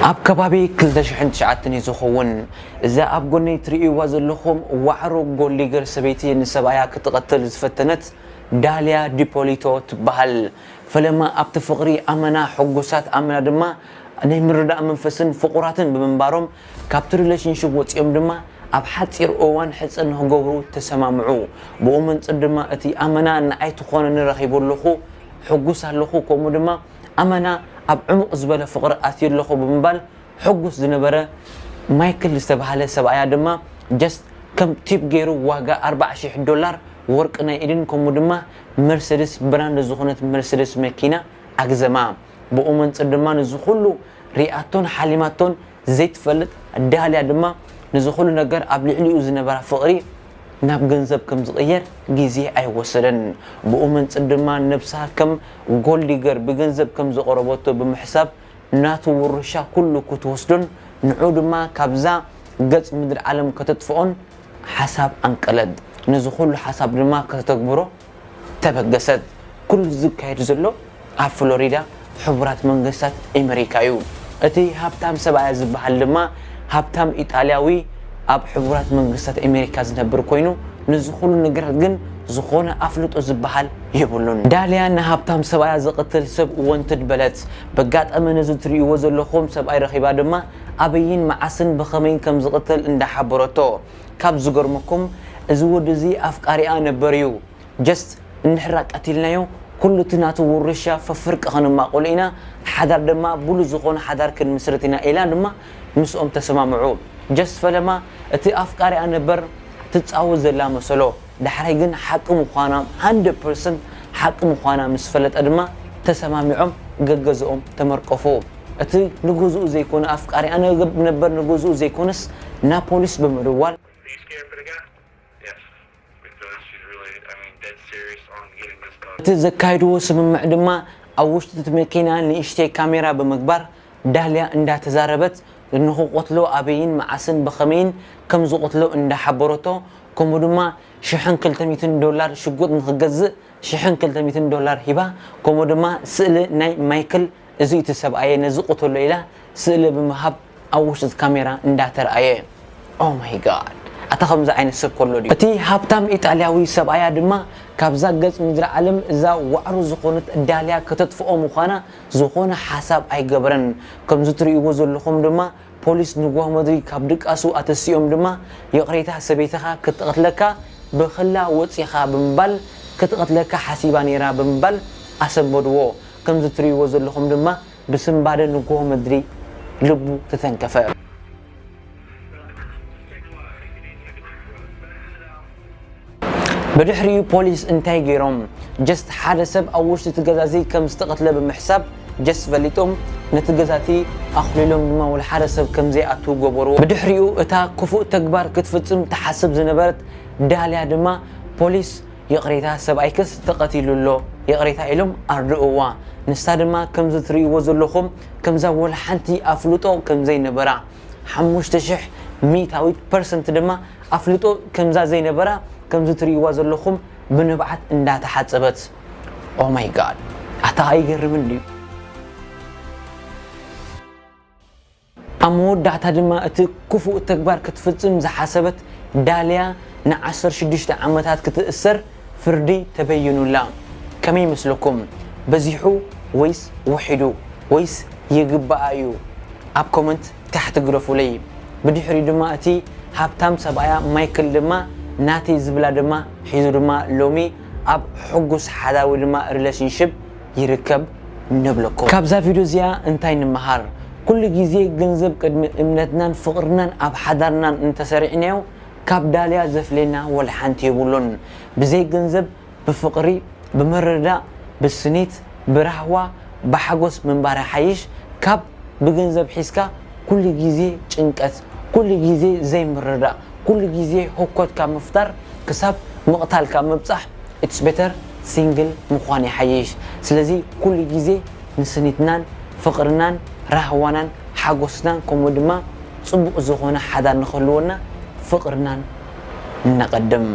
ኣብ ከባቢ ክልተ ሽሕን ትሽዓተን እዩ ዝኸውን። እዛ ኣብ ጎነይ ትርእይዋ ዘለኹም ዋዕሮ ጎልዲገር ሰበይቲ ንሰብኣያ ክትቐትል ዝፈተነት ዳልያ ዲፖሊቶ ትበሃል። ፈለማ ኣብቲ ፍቕሪ ኣመና ሕጉሳት፣ ኣመና ድማ ናይ ምርዳእ መንፈስን ፍቑራትን ብምንባሮም፣ ካብቲ ሪሌሽንሽፕ ወጺኦም ድማ ኣብ ሓጺር እዋን ሕጽ ንኽገብሩ ተሰማምዑ። ብኡ መንጽር ድማ እቲ ኣመና ንዓይ ትኾነኒ ረኺበ ኣለኹ፣ ሕጉስ ኣለኹ፣ ከምኡ ድማ ኣመና ኣብ ዕሙቕ ዝበለ ፍቕሪ ኣትየ ኣለኹ ብምባል ሕጉስ ዝነበረ ማይክል ዝተባህለ ሰብኣያ ድማ ጀስት ከም ቲፕ ገይሩ ዋጋ ኣርባዓ ሽሕ ዶላር ወርቂ ናይ ኢድን ከምኡ ድማ መርሰድስ ብራንድ ዝኾነት መርሰድስ መኪና ኣግዘማ። ብኡ መንጽር ድማ ንዚ ኩሉ ሪኣቶን ሓሊማቶን ዘይትፈልጥ ዳልያ ድማ ንዚ ኩሉ ነገር ኣብ ልዕሊኡ ዝነበራ ፍቕሪ ናብ ገንዘብ ከም ዝቕየር ግዜ ኣይወሰደን። ብኡ መንጽር ድማ ነብሳ ከም ጎልዲገር ብገንዘብ ከም ዘቐረበቶ ብምሕሳብ ናቱ ውርሻ ኩሉ ክትወስዶን ንዑ ድማ ካብዛ ገጽ ምድሪ ዓለም ከተጥፍኦን ሓሳብ ኣንቀለት። ነዚ ኩሉ ሓሳብ ድማ ከተተግብሮ ተበገሰት። ኩሉ ዝካየድ ዘሎ ኣብ ፍሎሪዳ ሕቡራት መንግስታት ኣሜሪካ እዩ። እቲ ሃብታም ሰብኣያ ዝበሃል ድማ ሃብታም ኢጣልያዊ ኣብ ሕቡራት መንግስታት ኣሜሪካ ዝነብር ኮይኑ፣ ንዚ ኩሉ ነገራት ግን ዝኾነ ኣፍልጦ ዝበሃል የብሉን። ዳልያ ንሃብታም ሰብኣያ ዝቐትል ሰብ ወንትድ በለት። በጋጠመ ነዚ ትርእይዎ ዘለኹም ሰብኣይ ረኺባ ድማ ኣበይን መዓስን ብኸመይን ከም ዝቐትል እንዳሓበረቶ። ካብ ዝገርመኩም፣ እዚ ወዲ እዚ ኣፍቃሪኣ ነበር እዩ። ጀስት እንድሕራ ቀቲልናዮ፣ ኩሉ እቲ ናቱ ውርሻ ፈፍርቂ ክንማቐሉ ኢና፣ ሓዳር ድማ ብሉጽ ዝኾነ ሓዳር ክንምስርት ኢና ኢላ ድማ ምስኦም ተሰማምዑ። ጀስት ፈለማ እቲ ኣፍቃሪኣ ነበር ትጻወት ዘላ መሰሎ። ዳሕራይ ግን ሓቂ ምዃና፣ ሃንድረድ ፐርሰንት ሓቂ ምዃና ምስ ፈለጠ ድማ ተሰማሚዖም ገገዝኦም ተመርቀፉ። እቲ ንገዝኡ ዘይኮነ ኣፍቃሪኣ ነበር ንገዝኡ ዘይኮነስ ናብ ፖሊስ ብምድዋል፣ These care for the guy? Yes. Because she's really, I mean, dead serious on getting this done. እቲ ዘካየድዎ ስምምዕ ድማ ኣብ ውሽጢ እቲ መኪና ንእሽተይ ካሜራ ብምግባር ዳልያ እንዳተዛረበት ንኽቆትሎ ኣበይን መዓስን ብኸመይን ከም ዝቆትሎ እንዳሓበረቶ፣ ከምኡ ድማ ሽሕን ክልተ ሚእትን ዶላር ሽጉጥ ንኽገዝእ ሽሕን ክልተ ሚእትን ዶላር ሂባ፣ ከምኡ ድማ ስእሊ ናይ ማይክል እዚ እቲ ሰብኣየ ነዚ ቁተሎ ኢላ ስእሊ ብምሃብ ኣብ ውሽጢ እቲ ካሜራ እንዳተርኣየ። Oh my God፣ ኣታ ከምዚ ዓይነት ሰብ ከሎ ድዩ? እቲ ሃብታም ኢጣልያዊ ሰብኣያ ድማ ካብዛ ገጽ ምድሪ ዓለም እዛ ዋዕሮ ዝኾነት ዳልያ ከተጥፍኦ ምዃና ዝኾነ ሓሳብ ኣይገበረን። ከምዚ ትርእይዎ ዘለኹም ድማ ፖሊስ ንግሆ ምድሪ ካብ ድቃሱ ኣተሲኦም ድማ ይቕሬታ ሰበይትኻ ክትቐትለካ ብኽላ ወጺኻ ብምባል ክትቐትለካ ሓሲባ ነይራ ብምባል ኣሰንበድዎ። ከምዚ ትርእይዎ ዘለኹም ድማ ብስንባደ ንግሆ ምድሪ ልቡ ተተንከፈ። ብድሕሪኡ ፖሊስ እንታይ ገይሮም? ጀስት ሓደ ሰብ ኣብ ውሽጢ እቲ ገዛ እዚ ከም ዝተቐትለ ብምሕሳብ ጀስት ፈሊጦም ነቲ ገዛ እቲ ኣኹሊሎም ድማ ወላ ሓደ ሰብ ከም ዘይኣቱ ገበርዎ። ብድሕሪኡ እታ ክፉእ ተግባር ክትፍጽም ትሓስብ ዝነበረት ዳልያ ድማ ፖሊስ ይቕሬታ ሰብኣይክስ ተቐቲሉ ኣሎ ይቕሬታ ኢሎም ኣርድእዋ። ንሳ ድማ ከምዚ ትርእይዎ ዘለኹም ከምዛ ወላ ሓንቲ ኣፍልጦ ከም ዘይነበራ ሓሙሽተ ሽሕ ሚእታዊት ፐርሰንት ድማ ኣፍልጦ ከምዛ ዘይነበራ ከምዚ ትርእይዋ ዘለኹም ብንብዓት እንዳተሓጸበት። Oh my God፣ ኣታ ኣይገርምን ድዩ? ኣብ መወዳእታ ድማ እቲ ክፉእ ተግባር ክትፍጽም ዝሓሰበት ዳልያ ንዓሰርተ ሽዱሽተ ዓመታት ክትእሰር ፍርዲ ተበይኑላ። ከመይ ይመስለኩም? በዚሑ ወይስ ውሒዱ ወይስ ይግባኣ እዩ? ኣብ ኮመንት ታሕቲ ግደፉለይ። ብድሕሪኡ ድማ እቲ ሃብታም ሰብኣያ ማይክል ድማ ናተይ ዝብላ ድማ ሒዙ ድማ ሎሚ ኣብ ሕጉስ ሓዳዊ ድማ ሪሌሽንሽፕ ይርከብ ንብለኩም። ካብዛ ቪድዮ እዚኣ እንታይ ንምሃር? ኩሉ ግዜ ገንዘብ ቅድሚ እምነትናን ፍቕርናን ኣብ ሓዳርናን እንተሰሪዕናዮ ካብ ዳልያ ዘፍልየና ወላ ሓንቲ የብሉን። ብዘይ ገንዘብ ብፍቕሪ፣ ብምርዳእ፣ ብስኒት፣ ብራህዋ፣ ብሓጎስ ምንባር ይሓይሽ ካብ ብገንዘብ ሒዝካ ኩሉ ግዜ ጭንቀት፣ ኩሉ ግዜ ዘይምርዳእ፣ ኩሉ ግዜ ህኮት ካብ ምፍጣር ክሳብ ምቕታል ካብ ምብጻሕ it's better ሲንግል ምዃን ይሓይሽ። ስለዚ ኩሉ ግዜ ንስኒትናን ፍቕርናን ራህዋናን ሓጎስናን ከምኡ ድማ ጽቡቕ ዝኾነ ሓዳር ንኽህልወና ፍቕርናን ነቐድም።